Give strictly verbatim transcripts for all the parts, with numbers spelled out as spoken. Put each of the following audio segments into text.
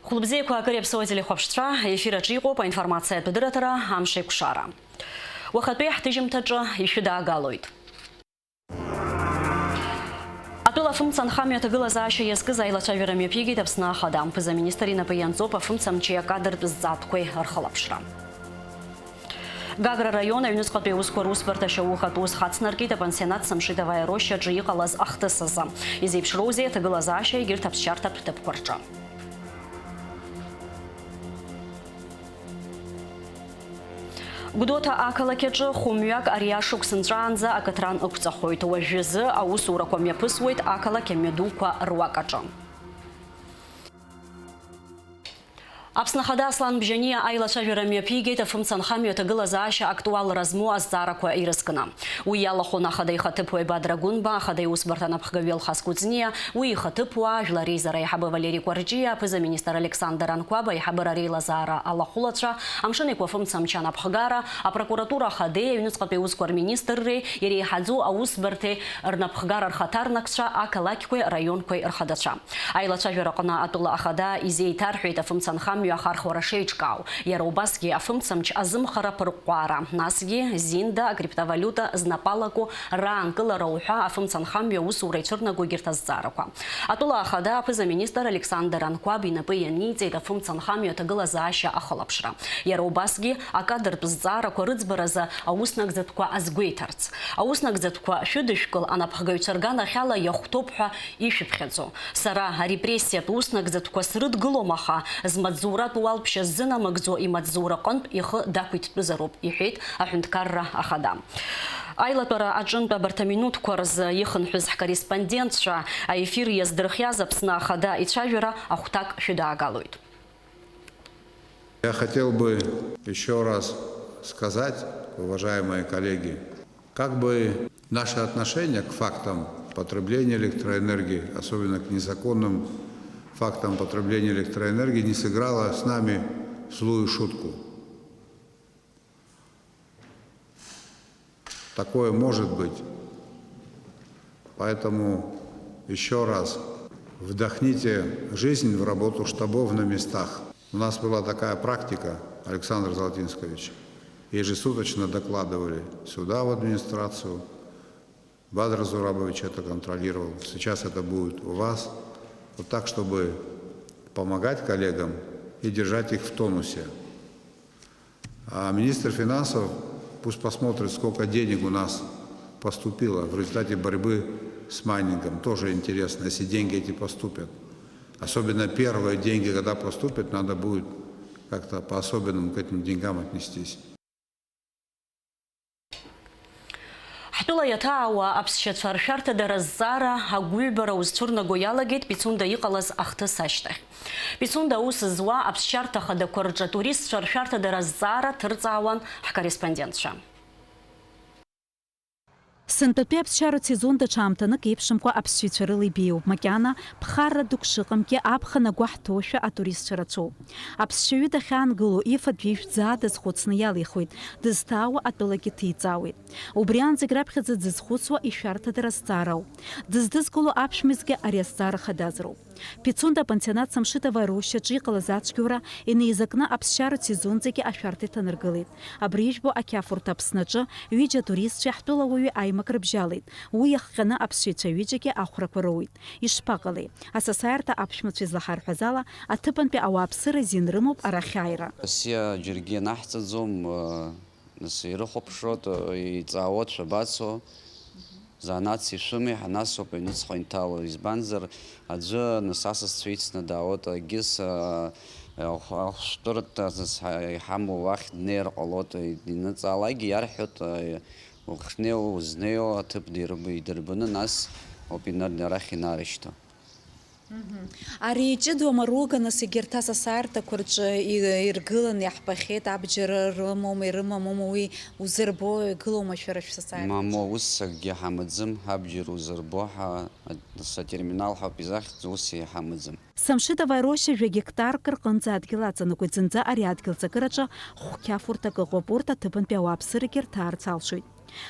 Хәылбзиақәа, акыр иаԥсоу ателехәаԥшцәа, ефир аҿы иҟоуп аинформациатә дырраҭара Амшеикәшара. Уахатәи ҳҭыжьымҭаҿы ишәыдаагалоит. Атәыла афымца анхамҩа аҭагылазаашьа иазкыз аилацәажәара мҩаԥигеит Аԥсны Ахада. Ԥыза-министр инапы ианҵоуп афымцамчи акадртә зҵаатәқәеи рхылаԥшра. Гагра раион аҩныҵҟатәи аусқәа русбарҭа ашьаухатә ус хацнаркит апансионат Самшитовая рощаҿы иҟалаз ахҭыс азы. Изеиԥшроузеи аҭагылазаашьа егьырҭ аԥсшьарҭатә ҭыԥқәа рҿы? Гәдоуҭа ақалақь аҿы хәымҩак ари ашықәс нҵәаанӡа акаҭран ықәҵахоит. Уажәазы аусурақәа мҩаԥысуеит ақалақь амҩадуқәа руак аҿы. Аԥсны Ахада Аслан Бжьаниа аилацәажәара мҩаԥигеит афымца анхамҩа аҭагылазаашьа актуалра змоу азҵаарақәа ирызкны. Уи иалахәын Ахада ихаҭыԥуаҩ Бадра Гәынба, Ахада иусбарҭа анапхгаҩы Алхас Кәыҵниа, уи ихаҭыԥуаа, Жәлар реизара аиҳабы Валери Кәарҷиа, аԥыза-министр Александр Анқәаб, аиҳабыра реилазаара алахәылацәа, Амшын Еиқәа афымца амчы анапхгара, апрокуратура Ахадеи аҩныҵҟатәи аусқәа рминистрреи иреиҳаӡоу аусбарҭеи рнапхгара рхаҭарнакцәа, ақалақьқәеи араионқәеи рхадацәа. Аилацәажәараҟны атәыла ахада изеиҭарҳәеит афымца анхамҩа ахархәара шеиҿкаау, иара убасгьы афымцамч азымхара аԥырҟәҟәаара, насгьы зинда, акриптовалиута знапалаку раанкылара уҳәа афымца анхамҩа аусура ицәырнаго егьырҭ азҵаарақәа. Атәыла ахада аԥыза-министр Александр Анқәаб инапы ианиҵеит афымца анхамҩа аҭагылазаашьа ахылаԥшра. Иара убасгьы акадртә зҵаарақәа рыӡбаразы аус нагӡатәқәа азгәеиҭарц. Аус нагӡатәқәа шәыдышәкыл анапхгаҩцәа рганахьала иахәҭоуп ҳәа ишәыԥхьаӡо. Сара арепрессиатә ус нагӡатәқәа срыдгылом, аха змаҵзуратә уалԥшьа ззынамыгӡо имаҵзураҟынтә ихы дақәиҭтәызароуп, иҳәеит аҳәынҭқарра ахада. Аилатәара аҿынтә абарҭ аминуҭқәа рзы ихынҳәыз ҳкорреспондентцәа аефир иаздырхиаз Аԥсны Ахада ицәажәара ахәҭак шәыдаагалоит. Я хотел бы еще раз сказать, уважаемые коллеги, как бы наше отношение к фактам потребления электроэнергии, особенно к незаконным фактам потребления электроэнергии, не сыграло с нами злую шутку. Такое может быть. Поэтому еще раз вдохните жизнь в работу штабов на местах. У нас была такая практика, Александр Золотинскович. Ежесуточно докладывали сюда, в администрацию. Бадр Зурабович это контролировал. Сейчас это будет у вас. Вот так, чтобы помогать коллегам и держать их в тонусе. А министр финансов пусть посмотрит, сколько денег у нас поступило в результате борьбы с майнингом. Тоже интересно, если деньги эти поступят. Особенно первые деньги, когда поступят, надо будет как-то по-особенному к этим деньгам отнестись. Ҳтәыла иаҭаауа аԥсшьацәа ршәарҭадара азҵаара агәыҩбара узцәырнаго иалагеит Пицунда иҟалаз ахҭыс ашьҭахь. Пицунда аус зуа аԥсшьарҭа хадақәа рҿы атуристцәа ршәарҭадара азҵаара ҭырҵаауан ҳкорреспондентцәа. Сынтәатәи аԥсшьаратә сезон даҽа аамҭанык еиԥшымкәа аԥсшьаҩцәа рыла ибеиоуп. Макьана ԥхарра дук шыҟамгьы, аԥхын агәаҳ ҭоушәа атуристцәа рацәоуп. Аԥсшьаҩы дахьаангыло, ифатә-ижәтә заа дазхәыцны иалихуеит, дызҭаауа атәылагьы ҭиҵаауеит. Убри аан зегь раԥхьаӡа дзызхәыцуа ишәарҭадара азҵаарауп. Дыздызкыло аԥшәмазгьы ари азҵаара хадазароуп. Пицунда апансионат Самшитовая рощаҿы иҟалаз ацәгьоура инеизакны аԥсшьаратә сезонҵәҟьа ашәарҭа иҭанаргылеит. Абри ижәбо ақьафурҭа Аԥсны аҿы ҩыџьа атуристцәеи ҳтәылауаҩи аимак рыбжьалеит. Уи иахҟьаны аԥсшьаҩцәа ҩыџьагьы ахәрақәа роуеит. Ишԥаҟалеи? Асасааирҭа аԥшәмацәа излаҳарҳәаз ала, аҭыԥантәи ауааԥсыра азин рымоуп арахь ааира. Асиа џьаргьы ианаҳҵаӡом, нас ирыхәаԥшуеит, иҵаауеит шәабацо, занааҭс ишәымеи, ҳа нас ауп аҩныҵҟа инҭало, избанзар, аӡәы нас асасцәа ицны даауеит, егьыс, а, ахә-, ахәшәтәырҭа нас ҳа-, иҳамоу уахь днеир ҟалоит, иныҵаалакгьы иарҳәоит, а, ухнеиуа, узнеиуа аҭыԥ дирб-, идырбаны, нас ауп инар-, арахь инарышьҭо. Мгм. Ари иҷыдоу амаруга, нас, егьырҭ асасааирҭақәа рҿы и-, иргыланы иаҳбахьеит, абџьар рымоума, ирымамума, уи узырбо игылоума шәара шәсасааирҭаҿы? Мамоу, ус акгьы ҳамаӡам, абџьар узырбо ҳәа, нас атерминал ҳәа ауп изахьӡу, ус иҳамаӡам. Самшитовая роща жәа гектарк рҟынӡа адгьыл аҵанакуеит, зынӡа ари адгьыл ҵакыраҿы хәқьафурҭак ыҟоуп, урҭ аҭыԥантәи ауааԥсырагьы рҭаарц алшоит.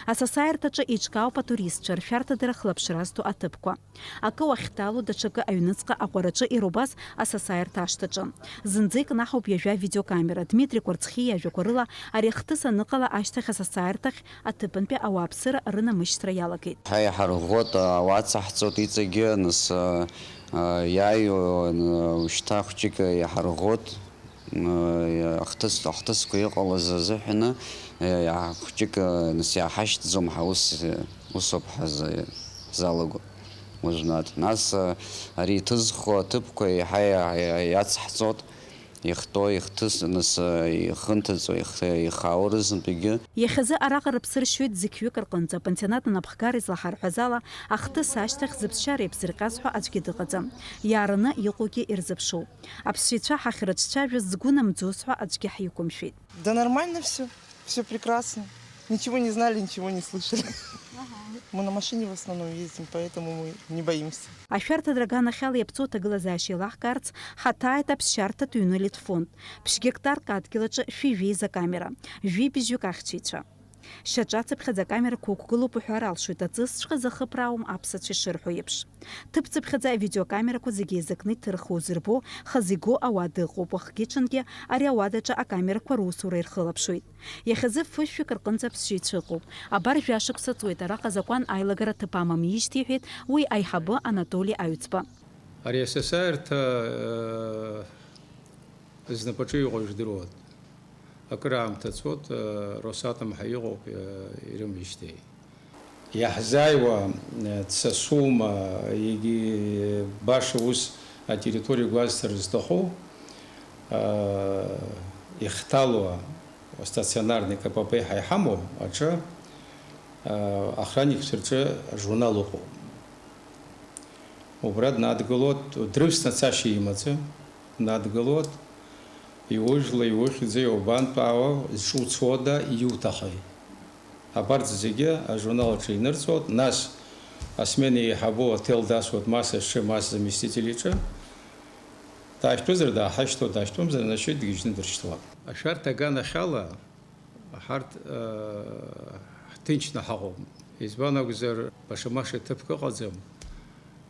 Асасааирҭаҿы еиҿкаауп атуристцәа ршәарҭадара хылаԥшра азҭо аҭыԥқәа. Акы уахьҭало, даҽакы аҩныҵҟа аҟәараҿы ирубаз асасааирҭа ашҭаҿы. Зынӡа икнаҳауп ҩажәа авидеокамера. Дмитри Кәарцхиа иажәақәа рыла, ари ахҭыс аныҟала ашьҭахь асасааирҭахь аҭыԥантәи ауааԥсыра рынамышьҭра иалагеит. Ҳа иҳарӷәӷәоит, ауаа ацаҳҵоит иҵегьы, нас, а, а, иааиуа, а, шьҭа хәҷык иҳарӷәӷәоит. Ахҭыс, ахҭысқәа иҟалаз азыҳәаны, хәҷык, нас иааҳашьҭӡом ҳәа ус, усоуп ҳзы-, ҳзалаго уажәнатә. Нас, ари иҭызхуа аҭыԥқәа еиҳа иа-, иа-, иацҳҵоит, ихтәо, ихҭыс-, нас, ихынҭыҵуа, их-, ихаау рызынтәигьы. Иахьазы араҟа рыԥсы ршьоит зқьҩык рҟынӡа, апансионат анапхгара излаҳарҳәаз ала, ахҭыс ашьҭахь зыԥсшьара еиԥзырҟьаз ҳәа аӡәгьы дыҟаӡам. Иаараны иҟоугьы ирзыԥшуп. Аԥсшьаҩцәа ҳахьрыҿцәажәоз згәы намӡоз ҳәа аӡәгьы ҳиқәымшәеит. Да нормально всё, всё прекрасно. Ничего не знали, ничего не слышали. Ага. Мы на машине в основном ездим, поэтому мы не боимся. Ашәарҭадара аганахьала иаԥҵоу аҭагылазаашьа еилаҳкаарц ҳаҭааит аԥсшьарҭатә ҩны Литфонд. Ԥшь гектарк адгьыл аҿы шәи жәеиза камера, жәибжьҩык ахьчаҩцәа. Шьаҿацыԥхьаӡа акамерақәа уқәгылоуп уҳәар алшоит, аҵысҵәҟьа захыԥраауам аԥсацәа ишырҳәо еиԥш. Ҭыԥцыԥхьаӡа авидеокамерақәа зегьы еизакны иҭырхуа узырбо, хазы игоу ауада ыҟоуп, уахгьы-ҽынгьы ари ауадаҿы акамерақәа русура ирхылаԥшуеит. Иахьазы фышәҩык рҟынӡа аԥсшьаҩцәа ыҟоуп. Абар жәашықәса ҵуеит араҟа азакәан аилагара ҭыԥ амамижьҭеи, иҳәеит уи аиҳабы Анатоли Аҩӡба. Ари асасааирҭа, э, знапаҿы иҟоу жәдыруан. Акыраамҭа ҵуеит, э, Росатом ҳәа иҟоуп, э, ирымижьҭеи. Иаҳзааиуа, э, дсасума, егьи баша ус атерриториа гәазҭар зҭаху, э, ихҭало астационарный К П П ҳәа иҳамоу аҿы, э, охранникцәа рҿы ажурнал ыҟоуп. Убра днадгылоит, дрывсны цашьа имаӡам, днадгылоит, иужәла, иухьӡи, иубантәаауа, зҿы уцода, иуҭахи. Абарҭ зегьы ажурнал аҿы инырҵоит, нас асмена еиҳабу аҭел дасуеит, мас аҽы, мас заместитель иҿы. Дашьҭәызар дааҳашьҭуеит, дашьҭәымзар, значит, дгьежьны дыршьҭуеит. Ашәарҭа аганахьала Ҳарҭ, э, ҳҭынчны ҳаҟоуп. Избан акәзар, баша-маша ҭыԥк ыҟаӡам,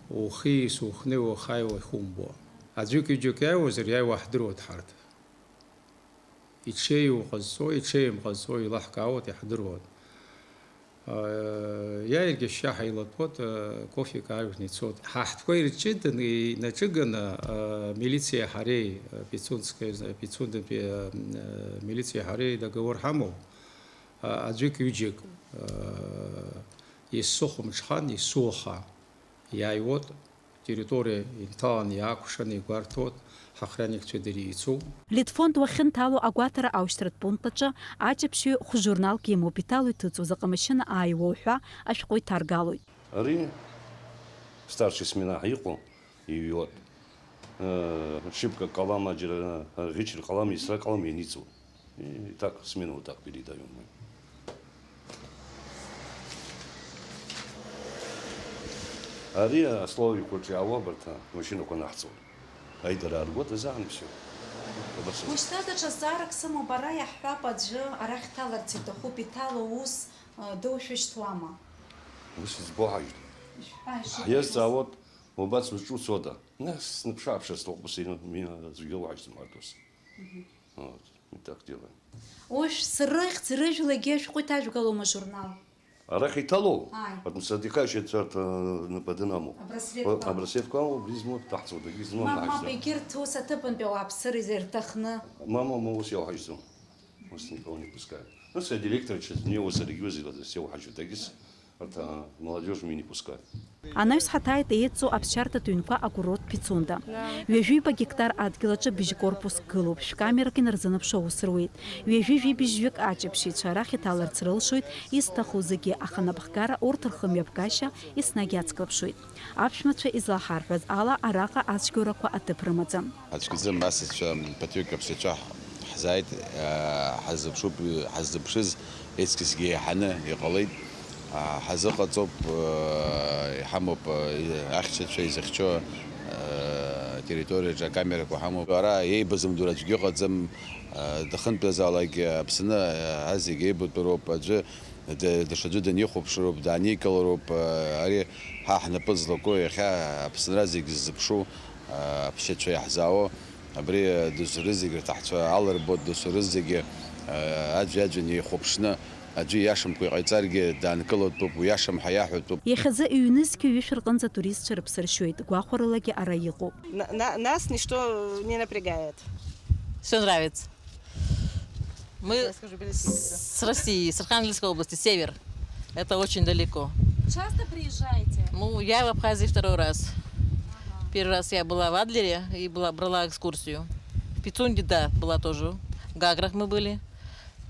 ухиис, ухнеи, ухааиуа ихумбо. Аӡәык-ҩыџьак иааиуазар, иааиуа ҳдыруеит ҳарҭ. Иҽеим ҟазҵо, иҽеим ҟазҵо еилаҳкаауеит, иаҳдыруеит. Э, иааиргьы ашьшьыҳәа илатәоит, э, кофек аажәны ицоит. Ҳа ҳтәқәа ирҷыданы, инаҿыганы, э, милициеи ҳареи, э, Пицунская, Пицундатәи, э, э, милициеи ҳареи договор ҳамоуп. Э, аӡәык-ҩыџьак, э, есыхәымҽхан, есуаха иааиуеит. Территориа инҭаланы иаакәшаны игәарҭоит, ҳохранникцәа дара еицуп. Литфонд уахьынҭало агәаҭара аушьҭратә пункт аҿы аҷаԥшьаҩ хәжурналк имоуп, иҭало иҭыҵуа заҟа машьына ааиуоу ҳәа ашәҟәы иҭаргалоит. Ари старший смена иҟоу иҩуеит. Э, шьыбга калам аџьара, э, ӷьычра калам, есра калам ианиҵоит. И так, смену вот так передаём мы. Ари аслоуи хәыҷы иаауа абарҭ амашьынақәа анаҳҵо. Аидара аргоит азаан всё. Абас. Ушьҭа даҽа зҵаарак сымоуп, ара иаҳҳәап аӡәы арахь дҭаларц иҭахуп, иҭало ус, э, доушәышьҭуама? Ус избо ҳажәлар. Ишәҳәа, ишәҳәа. Ҳиазҵаауеит, убац узҿу цода? Нас сныԥшааԥшыр сҭахуп, ус ина-, мина аӡәгьы уаҳажьӡом арҭ ус. Мгм. Вот, мы так делаем. Ушә срыхьӡ рыжәлагьы ашәҟәы иҭажәгалома ажурнал? Арахь иҭалоу? Ааи. Административкаҩцәа царҭа нападын амоуп. Абраслетқәа. Абраслетқәа амоуп, гизмо, даҳҵо, дагьызмо, мап, мап, даҳжьо. Егьырҭ ус аҭыԥантәи ауааԥсыра изырҭахны. Мама, мама, ус иауҳажьӡом. Ус никого не пускают. Ну, сара директор, честно, мне ус региозила, ус иауҳажьо, дагьыз. Арҭ, а, молодёжь мы не пускаем. Анаҩс ҳаҭааит еицу аԥсшьарҭатә ҩнқәа акурорт Пицунда. Ҩажәиба гектар адгьыл аҿы быжь корпус гылоуп, шәкамерак инарзынаԥшуа аус руеит. Ҩажәи жәибжьҩык аҷаԥшьаҩцәа арахь иҭаларц рылшоит, изҭаху зегьы, аха анапхгара урҭ рхымҩаԥгашьа еснагь иацклаԥшуеит. Аԥшәмацәа излаҳарҳәаз ала, араҟа ацәгьоурақәа аҭыԥ рымаӡам. Ацәгьаӡым асасцәа ԥыҭҩык аԥсацәа ҳзааит, ҳаззыԥшуп, ҳаззыԥшыз еиҵкысгьы еиҳаны иҟалеит. Ҳазыҟаҵоуп, иҳамоуп ахьчацәа изыхьчо, атерриториаҿы акамерақәа ҳамоуп. Ара еибазымдыруа аӡәгьы ыҟаӡам, дахынтәазаалакгьы Аԥсны, ҳа зегьы еибадыруоуп. Аӡәы Даҽаӡәы данихәаԥшроуп, дааникылароуп, ари ҳа ҳнапы злаку, иахьа Аԥсынра зегь ззыԥшу, аԥсшьацәа иаҳзаауа, абри досу рызегь рҭаҳцәа алырбоит, досу рызегьы аӡәи-аӡәи неихәаԥшны, аӡәы ииашамкәа иҟаиҵаргьы даанкылатәуп, уиашам ҳәа иаҳәатәуп. Иахьазы ҩнызқьи ҩышә рҟынӡа атуристцәа рыԥсы ршьоит, гәахәаралагьы ара иҟоуп. На-, на-, нас ничто не напрягает. Всё нравится. Мы с России, с Архангельской области, север. Это очень далеко. Часто приезжаете? Ну, я в Абхазии второй раз. Ага. Первый раз я была в Адлере и была, брала экскурсию. В Пицунде, да, была тоже. В Гаграх мы были.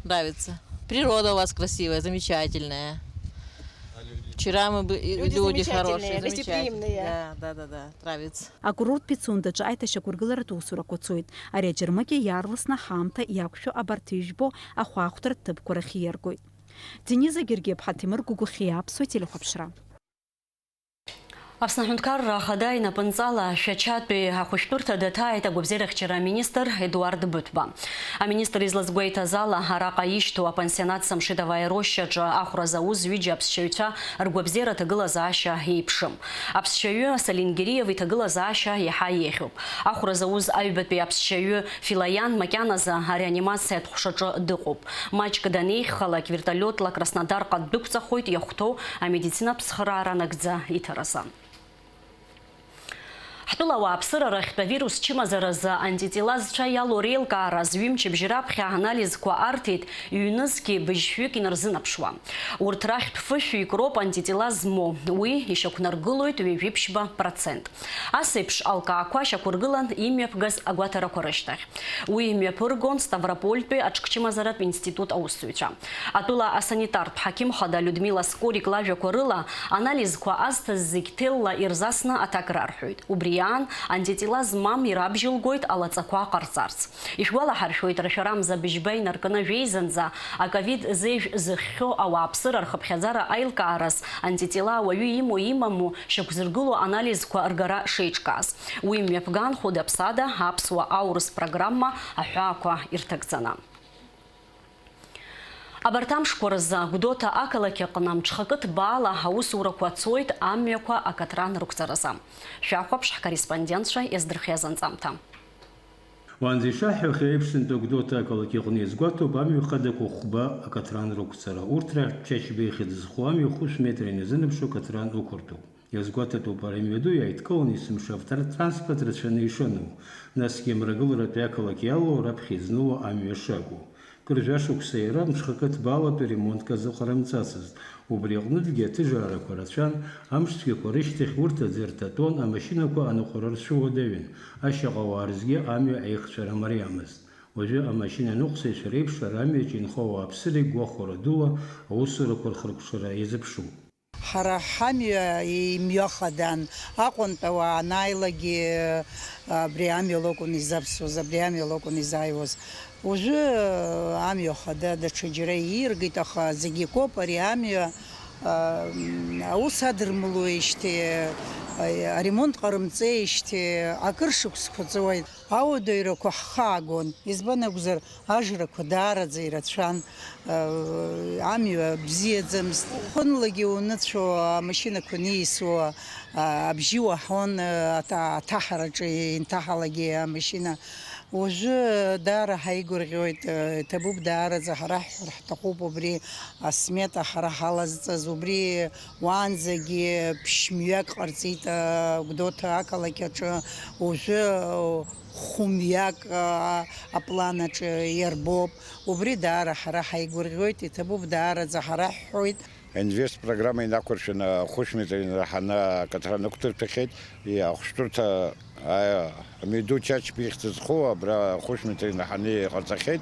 Нравится. Природа у вас красивая, замечательная. Вчера мы бы-, и люди хорошие, замечательные, гостеприимные. Да, да, да, да, нравится. Акурорт Пицундаҿы аиҭашьақәыргыларатә усурақәа цоит. Ари аџьармыкьа иаарласны ҳаамҭа иақәшәо абарҭ ижәбо ахәаахәҭратә ҭыԥқәа рахь ииаргоит. Дениза Гергиаԥҳа, Ҭемыр Гәыгәхьиа, Аԥсуа телехәаԥшра. Аԥсны Аҳәынҭқарра Ахада инапынҵала Шәачатәи ахәышәтәырҭа даҭааит агәабзиарахьчара аминистр Едуард Быҭәба. Аминистр излазгәеиҭаз ала, араҟа ишьҭоу апансионат Самшитовая рощаҿы ахәра зауз ҩыџьа аԥсшьаҩцәа ргәабзиара аҭагылазаашьа еиԥшым. Аԥсшьаҩы Салим Гериев иҭагылазаашьа иаҳа еиӷьуп. Ахәра зауз аҩбатәи аԥсшьаҩы Филаиан макьаназы ареанимациатә ҟәшаҿы дыҟоуп. Маҷк данеиӷьхалак, вертолиотла Краснодарҟа ддәықәҵахоит иахәҭоу амедицинатә цхыраара нагӡа иҭаразы. Ҳтәыла ауааԥсыра рахьтә авирус чымазаразы антитела зцәа иалоу реилкаара зҩымчыбжь раԥхьа анализқәа арҭеит ҩнызқьи быжьшәҩык инарзынаԥшуа. Урҭ рахьтә фышәҩык роуп антитела змоу, уи ишьақәнаргылоит ҩажәи ԥшьба процент. Ас еиԥш алкаақәа шьақәыргылан имҩаԥгаз агәаҭарақәа рышьҭахь. Уи мҩаԥыргон Ставропольтәи аҽкчымазаратә институт аусзуҩцәа. Атәыла асанитартә ҳақьым хада Людмила Скорик лажәақәа рыла, анализқәа азҭаз зегь ҭелла ирзасны аҭак рарҳәоит. Убри аан, антитела змам ирабжьылгоит алаҵақәа ҟарҵарц. Ишәгәалаҳаршәоит, рашәарамза быжьба инаркны жәеизанӡа аковид зежә зыхьхьоу ауааԥсыра рхыԥхьаӡара аилкаараз антитела ауаҩы имоу-имаму шьақәзыргыло анализқәа ргара шеиҿкааз. Уи мҩаԥган хәыда-ԥсада аԥсуа аурыс программа аҳәаақәа ирҭагӡаны. Абарҭ амшқәа рзы Гәдоуҭа ақалақь аҟны мҽхакы ҭбаала аусурақәа цоит амҩақәа акаҭран рықәҵаразы. Шәахәаԥш ҳкорреспондентцәа иаздырхиаз анҵамҭа. Уаанӡа ишаҳҳәахьоу еиԥш, сынтәа Гәдоуҭа ақалақь аҟны иазгәаҭоуп амҩа хадақәа хәба акаҭран рықәҵара. Урҭ рахьтә Чачба ихьӡ зху амҩа хәышә метра иназынаԥшуа акаҭран ықәыртәуп. Иазгәаҭатәуп, ара имҩаду иааидкыланы есымша автотранспорт рацәаны ишану, насгьы мрагыларатәи ақалақь иалоу раԥхьа изныло амҩа шакәу. Кыр жәашықәса иара мҽхакы ҭбаалатәи ремонтк азыҟарымҵацызт. Убри аҟнытәгьы аҭыжаарақәа рацәан, амш цәгьақәа рышьҭахь урҭ аӡы рҭатәон, амашьынақәа аныҟәара рцәыуадаҩын, ашьаҟауаа рзгьы амҩа аихҵәара мариамызт. Уажәы амашьынаныҟәцаҩцәа реиԥш ара амҩаҿ инхо ауааԥсыра игәахәара дула аусурақәа рхыркәшара иазыԥшуп. Ҳара ҳамҩа имҩахадан Аҟәантә ауаа анааилагьы, абри амҩала акәын изавсуаз, абри амҩала акәын изааиуаз. Уажәы амҩа хада даҽаџьара ииргеит, аха зегь акоуп, ари амҩа, а, аус адырмылоижьҭеи, а, аремонт ҟарымҵеижьҭеи акыр шықәсқәа ҵуеит. Ауадаҩрақәа ҳхы аагон. Избан акәзар, ажрақәа даараӡа ирацәан, а, амҩа бзиаӡамызт. Хәынлагьы уныцәо, амашьынақәа ниасуа, а, абжьы уаҳон, а, аҭа-, аҭаҳараҿы инҭаҳалагьы амашьына. Уажәы даара ҳаигәырӷьоит, э, иҭабуп даараӡа, ҳара ҳҳәар ҳҭахуп убри асмета ҳара ҳалазҵаз, убри уаанӡагьы ԥшьмҩак ҟарҵеит, э, Гәдоуҭа ақалақь аҿы, уажәы, э, хәымҩак, э, аплан аҿы иарбоуп, убри даара ҳара ҳаигәырӷьоит, иҭабуп даараӡа, ҳара ҳҳәоит. Инвест программа инақәыршәаны ахәышә метр инраҳаны акаҭран ықәдырҭәахьеит. Иа, ахәшәтәырҭа, а, амҩаду Чачба ихьӡ зху, абра ахәышә метр инаҳаны иҟарҵахьеит.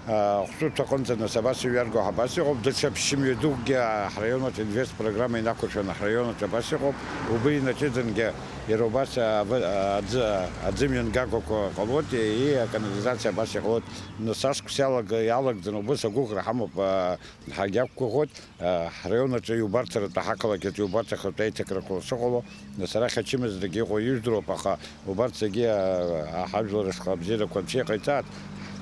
А, ахәшәтәырҭа аҟынӡа нас абас иҩарго абас иҟоуп, даҽа ԥшьымҩа дукгьы ҳраион аҿы инвест программа инақәыршәаны ҳраион аҿы абас иҟоуп. Убри инаҷыдангьы иара убас, а, аӡы, аӡы мҩангагақәа ҟалоит, и аканализациа абас иҟалоит. Нас ашықәс иалаг-, иалагӡаны убыс агәыӷра ҳамоуп, а, ҳагьақәгәыӷуеит. Ҳраион аҿы иубарҭаратәы, ҳақалақь аҿы иубарҭахатәы аиҭакрақәа шыҟало, нас арахь ачымазарагьы иҟоу ижәдыруп, аха убарҭ зегьы, а, ҳажәлар рышҟа абзиарақәа анцәа иҟаиҵааит.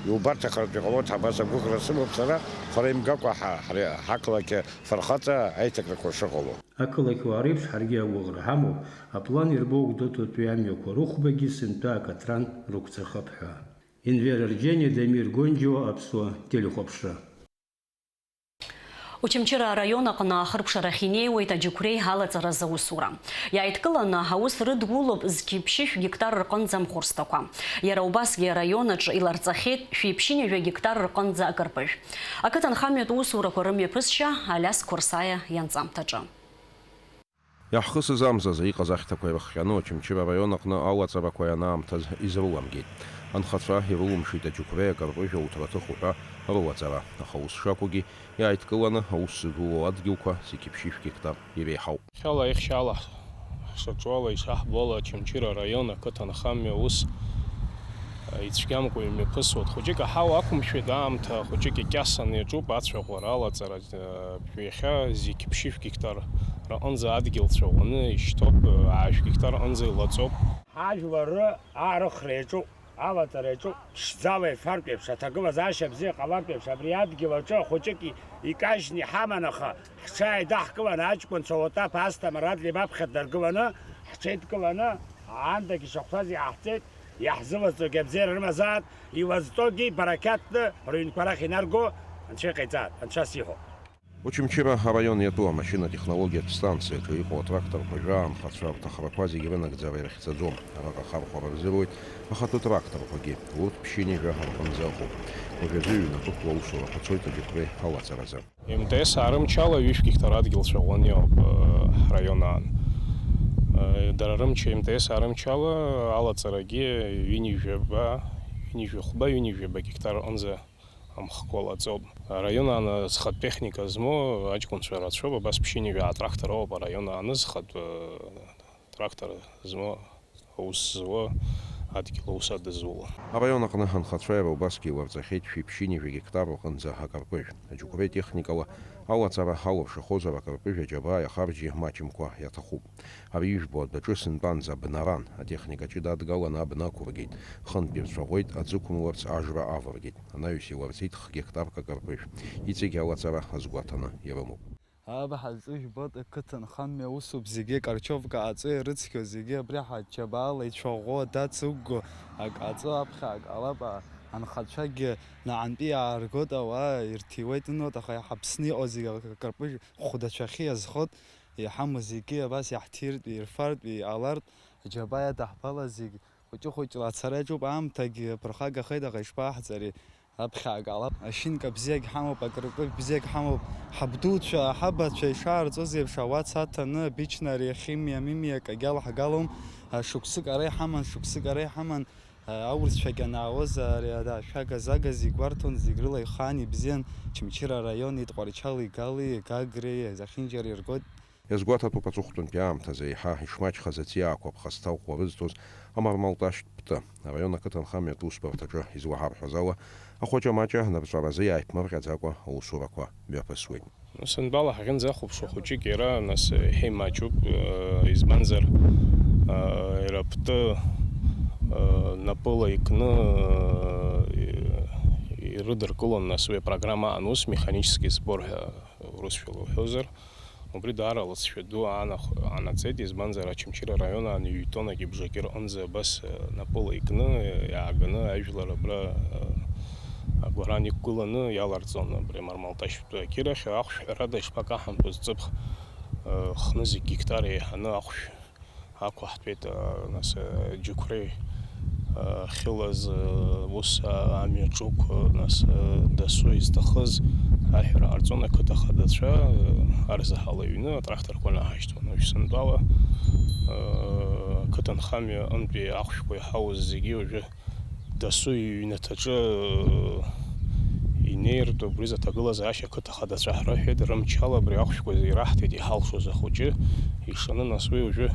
Иубарҭахартә иҟалоит, абас агәыӷра сымоуп сара, хәара имгакәа ҳа-, ҳара, ҳақалақь афырхаҵа аиҭакрақәа шыҟало. Ақалақьуаа реиԥш ҳаргьы агәыӷра ҳамоуп, аплан ирбо Гәдоуҭатәи амҩақәа рыхәбагьы сынтәа акатран рықәҵахап ҳәа. Енвер Арџьениа, Дамир Гонџьиа, Аԥсуа телехәаԥшра. Очамчыра араион аҟны ахыркәшарахь инеиуеит аџьықәреи алаҵаразы аусура. Иааидкыланы аус рыдгылоуп зқьи ԥшьышә гектар рҟынӡа амхәырсҭақәа. Иара убасгьы араион аҿы иларҵахьеит шәи ԥшьынҩажәа гектар рҟынӡа акырпыжә. Ақыҭанхамҩатә усурақәа рымҩаԥысшьа Алиас Қәырсаиа ианҵамҭаҿы. Иаҳхысыз амзазы иҟаз ахьҭақәа ирыхҟьаны Очамчыра араион аҟны алаҵарақәа ианаамҭаз изрыламгеит. Анхацәа ирылымшеит аџьықәреи акарпыжә ауҭраҭых уҳәа рылаҵара, аха ус шакәугьы, иааидкыланы аус згылоу адгьылқәа зқьи ԥшьышә гектар иреиҳауп. Иахьала, ихьшьала, ҳшаҿу ала, ишаҳбо ала, Очамчыра араион ақыҭанхамҩа ус ицәгьамкәа имҩаԥысуеит. Хәыҷык аҳауа ақәымшәеит, аамҭа хәыҷык икьасан иаҿуп ацәаӷәара, алаҵара. Иахьа зқьи ԥшьышә гектар рҟынӡа адгьыл цәаӷәаны ишьҭоуп, аашә гектар рҟынӡа илаҵоуп. Ҳажәлар ры аарыхра иаҿуп, алаҵара иаҿуп, ԥшӡала ифартә еиԥш, аҭагылазаашьа бзиа ҟалартә еиԥш, абри адгьыл аҿы ахәыҷык и-, икажьны иҳаман, аха ҳҽааидаҳкыланы, аҷкәынцәа Отаԥ Асҭамыр Адлеиба аԥхьа днаргыланы, ҳҽеидкыланы, аандагь ишахәҭаз иаҳҵеит, иаҳзылазҵогьы абзиара рымазаат, илазҵогьы барақьаҭны рыҩнқәа рахь инарго Анцәа иҟаиҵаат, Анцәа сиҳәо. Очамчыра араион иатәу амашьынатә технологиатә станциаҿы иҟоу атракторқәа жәаа анхацәа рҭахрақәа зегьы рынагӡара ирыхьӡаӡом. Араҟа ахархәара рзыруеит ахатәы тракторқәагьы, урҭ ԥшьынҩажәа рҟынӡа ыҟоуп. Уажәазы ҩнапыкла аусурақәа цоит аџьықәреи алаҵаразы. М Т С аарымчала ҩышә гектар адгьыл цәаӷәаны иҟоуп, э, ҳраион аан. Э, дара рымч, М Т С аарымчала алаҵарагьы ҩынҩажәаба, ҩынҩажәи хәба, ҩынҩажәаба гектар рҟынӡа амхқәа лаҵоуп. Араион аан зхатә техника змоу аҷкәынцәа рацәоуп, абас ԥшьынҩажәа атрактор ауп араион аан зхатә, э, трактор змоу, аус зуа, адгьыл аус адызуло. Араион аҟны анхацәа иара убасгьы иларҵахьеит шәи ԥшьынҩажәа гектар рҟынӡа акарпыжә. Аџьықәреи техникала алаҵара алыршахозар, акарпыжә аџьабаа иахарџьи маҷымкәа иаҭахуп. Ари ижәбо адәаҿы сынтәанӡа абнаран, атехника ҷыда адгаланы абна ақәыргеит, хынтә ирцәаӷәеит, аӡы ықәымларц ажра авыргеит, анаҩс иларҵеит х-гектарк акарпыжә. Иҵегь алаҵара азгәаҭаны ирымоуп. Аб ҳазҿу жәбоит, ақыҭанхамҩа усуп зегьы, Карчовка аҵәы ирыцқьоу зегьы абри ҳаџьабаала ицәаӷәо, дацықәгәо, ак аҵәы аԥхьа ак ҟалап, а-, анхацәагьы наҟынтәи иааргоит, ауаа ирҭиуеит, инуеит, аха иҳаԥсны иҟоу зегьы акарпыжә хәдацәахьы иазхоит. Иҳамоу зегьы абас иаҳҭиртә, ирфартә, иҟалартә, аџьабаа иадаҳбалаз зегь хәыҷы-хәыҷла ацара иаҿуп, аамҭагьы ԥырхагахеит, аха ишԥаҳҵари, аԥхьа акала. Ашьынка бзиагь ҳамоуп, акырпыжә бзиагь ҳамоуп. Ҳабдуцәа, ҳабацәа ишаарҵоз еиԥш, ауац аҭаны, абичнари, ахимиа, мимиа акагьы алаҳгалом, шықәсык ара иҳаман, шықәсык ара иҳаман. Аурысцәагь анаауаз, ари ашәага-зага зегь гәарҭон, зегь рыла ихаан, ибзиан. Очамчыра араион, Тҟәарчали, Гали, Гагреи, Зехьынџьари иргоит. Иазгәаҭатәуп аҵыхәтәантәи аамҭазы еиҳа ишмаҷхаз аҵиаақәа ԥхасҭа ӷәӷәа рызҭоз амармалташьтә ԥты. Араион ақыҭанхамҩатә усбарҭаҿы излаҳарҳәаз ала, ахәаҷа-маҷа анырҵәаразы иааиԥмырҟьаӡакәа аусурақәа мҩаԥысуеит. Сынтәала ҳахьынӡахәаԥшуа хәыҷык иара, нас, еиҳа имаҷуп, э, избанзар, э, иара птәы, э, напыла икны, э, ирыдыркылон, нас, уи апрограмма аан ус, механический сбор ҳәа урысшәала уҳәозар. Убри даара алыҵшәа ду аанах-, анаҵеит, избанзар, Очамчыра араион аан ҩ-тоннаки бжаки рҟынӡа абас, э, напыла икны, э, иааганы ажәлар абра, э, агәаран иқәгыланы иаларҵон абри амармалташьтә ақьырахь. Ахәшә ҳәарада ишԥакаҳамтәыз, ҵыԥх, э, хнызқь гектар еиҳаны ахәшә ақәаҳтәеит, а, нас, а, џьықәреи, а, ахьылаз, а, ус, а, амҩаҿуқәа, нас, а, дасу изҭахыз аҳәара ҟарҵон ақыҭа хадацәа, а, арзаҳал аҩны атракторқәа наҳашьҭуан. Уажә сынтәала, а, ақыҭанхамҩа аҟынтәи ахәшәқәа иҳауз зегьы уажәы дасу иҩнаҭаҿы, э, инеиртә, убри рзы аҭагылазаашьа ақыҭа хадацәа ҳрыҳәеит, рымчала абри ахәшәқәа ираҳҭеит иҳалшоз ахәыҷы ишаны, нас уи уажәы,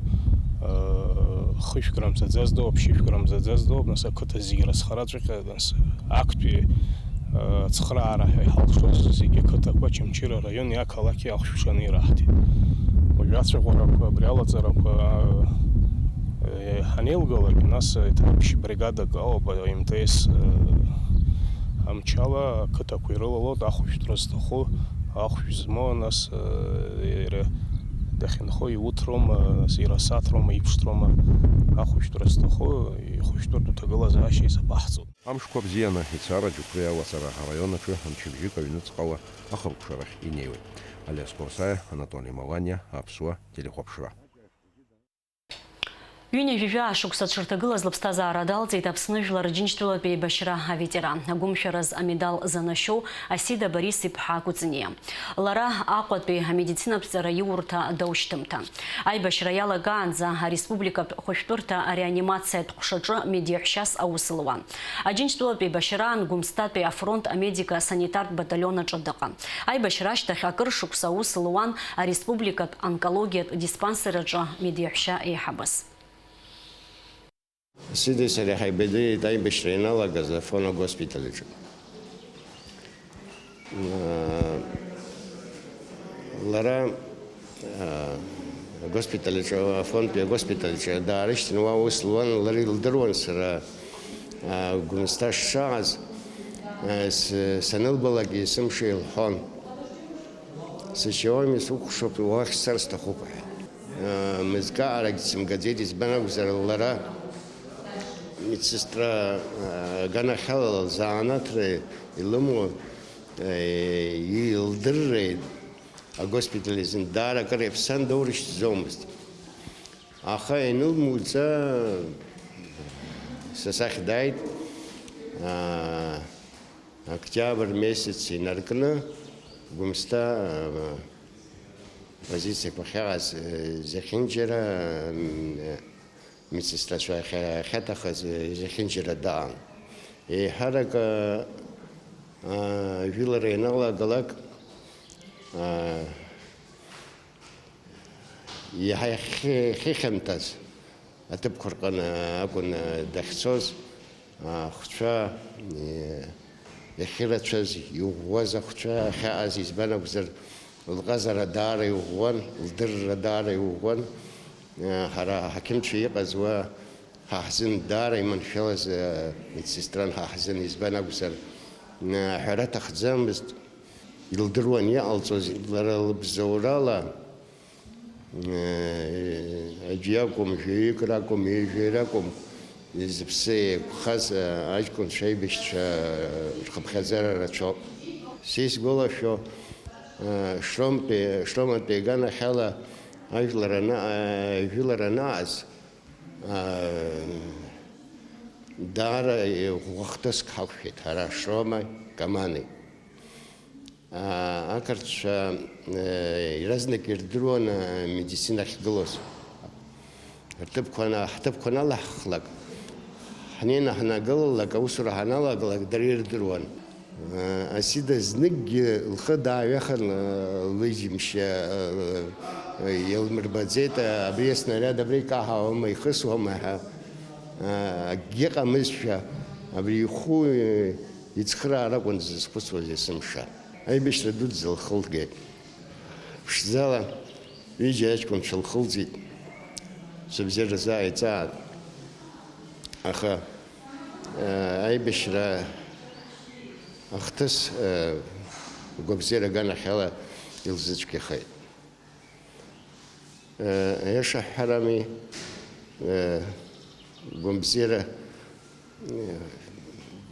э, хышә грамзаӡаз дууп, ԥшьышә грамзаӡаз дууп, нас ақыҭа зегьы рыцхраҵәҟьа, нас актәи, э, ацхраара ҳәа иҳалшоз зегьы ақыҭақәа Очамчыра араион иақалақь ахәшә шаны ираҳҭеит. Уажәы ацәаӷәарақәа, абри алаҵарақәа, э, ҳанеилгалак, нас, э, еиҭа ԥшь бригадак ауп, э, М Т С, э, Мчала ақыҭақәа ирылалоит ахәышәтәра зҭаху, ахәшә змоу, нас, э, иара дахьынхо иуҭроума, нас ирасаҭроума, иԥшӡроума, ахәышәтәра зҭаху ихәышәтәыртә ҭагылазаашьа изаԥаҳҵоит. Амшқәа бзианы ицара Џьықәреи алацара араион аҿы мчыбжьык аҩныҵҟала ахыркәшарахь инеиуеит. Алиас Қәырсаиа, Анатоли Маланиа, Аԥсуа телехәаԥшра. Ҩынҩажәижәаа шықәса дшырҭагылаз лыԥсҭазаара далҵит Аԥсны Жәлар Џьынџьтәылатә еибашьра аветеран, агәымшәараз амедал занашьоу Асида Борис-иԥҳа Кәыҵниа. Лара Аҟәатәи амедицинатә ҵараиурҭа даушьҭымҭан. Аибашьра иалагаанӡа ареспубликатә хәышәтәырҭа ареанимациатә ҟәшаҿы медеҳәшьас аус луан. Аџьынџьтәылатә еибашьраан Гәымсҭатәи афронт амедико-санитартә баталион аҿы дыҟан. Аибашьра ашьҭахь акыр шықәса аус луан ареспубликатә онкологиатә диспансер аҿы медеҳәшьа еиҳабыс. Сиди сареи ҳаибадырит аибашьра ианалагаз Афон агоспиталь аҿы. Лара, а, агоспиталь аҿы, Афонтәи агоспиталь аҿы даарышьҭны уа аус луан, лара илдыруан сара, а, Гәымсҭа сшааз, а, с-, санылбалак есымша илҳәон. Сыччауами, сукәхшоуп, уахь сцар сҭахуп ҳәа. Мызкы аарагь дсымгаӡеит, избан акәзар, лара медсестра, аганахьала лзанааҭра илымоу, илдырра агоспиталь азын даара акыр иаԥсан, доурышьҭӡомызт. Аха ианылмуӡа, са сахь дааит, аа, октиабр месяц инаркны, Гәымсҭа, аа, позициақәа ахьаҟаз, э, зехьынџьара, м, медсестрацәа ахьа-, ахьаҭахыз, э, зехьынџьара даан. Еиҳарак, аа, аа, жәылара ианалагалак, аа, Иаҳа иахьхьи-, иахьихьанҭаз аҭыԥқәа рҟны акәын дахьцоз, ахәцәа, е, иахьырацәаз, иӷәӷәаз ахәцәа ахьаҟаз, избан акәзар, лҟазара даара иӷәӷәан, лдырра даара иӷәӷәан. Ҳара аҳақьымцәа иҟаз уа ҳа ҳзын даара иманшәалаз, медсестран ҳа ҳзын, избан акәзар, аҳәара аҭахӡамызт, илдыруан иҟалҵоз, лара лыбзоурала, Аӡә иакәым, жәаҩык ракәым, ҩажәа ракәым, зыԥсы еиқәхаз аҷкәынцәа аибашьцәа рхыԥхьаӡара рацәоуп. Са исгәалашәо, Шромтәи, Шроматәи аганахьала ажәлар ана-, ажәылара анаҟаз, даара ӷәӷәа хҭыск ҳақәшәеит ҳара Шрома, Камани. Аа, ақырҭцәа, э, иаразнак ирдыруан, э, медицина ахьгылоз. Рҭыԥқәа на-, ҳҭыԥқәа налаҳхлак, ҳнеины ҳнагылалак, аусура ҳаналагалак, дара ирдыруан. Э, Асида зныкгьы лхы дааҩахан, э, лыжьымшьа, э, э, илмырбаӡеит, э, абри аснариад абра икаҳауама, ихысуама ҳәа, э, акгьы ыҟамызшәа, абри ихәы, э, ицхыраара акәын дзызхәыцуаз есымша. Аибашьра дуӡӡа лхылгеит. Ԥшӡала ҩыџьа аҷкәынцәа лхылҵит, сыбзиара рзааиҵааит. Аха, э, аибашьра ахҭыс, э, гәабзиара аганахьала илзыцәгьахеит. Э, аиаша ҳҳәарами, э, гәабзиара, э,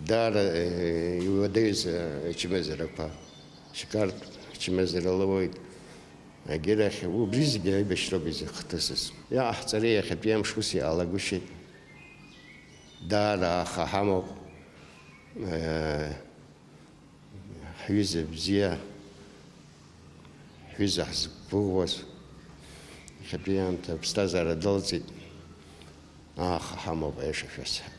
даара, э, иуадаҩыз, э, ачымазарақәа, шьқарҭ ачымазара лоуеит. Агьырахь, убри зегьы аибашьроуп изыхҭысыз. Иааҳҵари иахьатәи амш ус иҟалагәышьеит. Даара аха ҳамоуп. Э, Ҳҩыза бзиа, ҳҩыза ҳзықәгәыӷуаз, иахьатәи аамҭа аԥсҭазаара далҵит, ааха ҳамоуп, аиаша шәасҳәап.